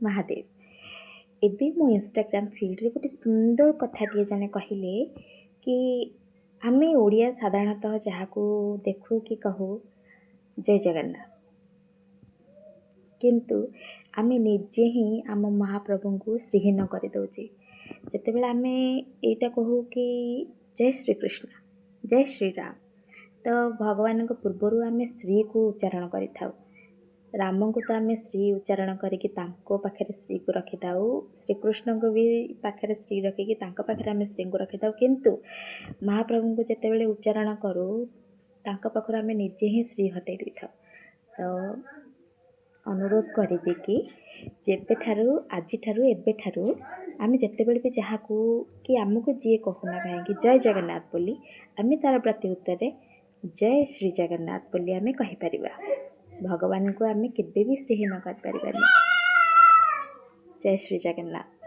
ମହାଦେବ। ଏବେ ମୋ ଇନଷ୍ଟାଗ୍ରାମ ଫିଡ଼୍ରେ ଗୋଟେ ସୁନ୍ଦର କଥାଟିଏ ଜଣେ କହିଲେ କି ଆମେ ଓଡ଼ିଆ ସାଧାରଣତଃ ଯାହାକୁ ଦେଖୁ କି କହୁ, ଜୟ ଜଗନ୍ନାଥ। କିନ୍ତୁ ଆମେ ନିଜେ ହିଁ ଆମ ମହାପ୍ରଭୁଙ୍କୁ ଶ୍ରୀହୀନ କରିଦେଉଛେ। ଯେତେବେଳେ ଆମେ ଏଇଟା କହୁ କି ଜୟ ଶ୍ରୀକୃଷ୍ଣ, ଜୟ ଶ୍ରୀରାମ, ତ ଭଗବାନଙ୍କ ପୂର୍ବରୁ ଆମେ ଶ୍ରୀକୁ ଉଚ୍ଚାରଣ କରିଥାଉ। ରାମଙ୍କୁ ତ ଆମେ ଶ୍ରୀ ଉଚ୍ଚାରଣ କରିକି ତାଙ୍କ ପାଖରେ ଶ୍ରୀକୁ ରଖିଥାଉ, ଶ୍ରୀକୃଷ୍ଣଙ୍କୁ ବି ପାଖରେ ଶ୍ରୀ ରଖିକି ତାଙ୍କ ପାଖରେ ଆମେ ଶ୍ରୀଙ୍କୁ ରଖିଥାଉ। କିନ୍ତୁ ମହାପ୍ରଭୁଙ୍କୁ ଯେତେବେଳେ ଉଚ୍ଚାରଣ କରୁ, ତାଙ୍କ ପାଖରୁ ଆମେ ନିଜେ ହିଁ ଶ୍ରୀ ହଟେଇ ଦେଇଥାଉ। ତ ଅନୁରୋଧ କରିବି କି ଯେବେଠାରୁ, ଆଜିଠାରୁ, ଏବେଠାରୁ ଆମେ ଯେତେବେଳେ ବି ଯାହାକୁ କି ଆମକୁ ଯିଏ କହୁନା କାହିଁକି ଜୟ ଜଗନ୍ନାଥ ବୋଲି, ଆମେ ତା'ର ପ୍ରତି ଉତ୍ତରେ ଜୟ ଶ୍ରୀ ଜଗନ୍ନାଥ ବୋଲି ଆମେ କହିପାରିବା। ଭଗବାନଙ୍କୁ ଆମେ କେବେ ବି ଶ୍ରୀହୀନ କରିପାରିବାନି। ଜୟ ଶ୍ରୀ ଜଗନ୍ନାଥ।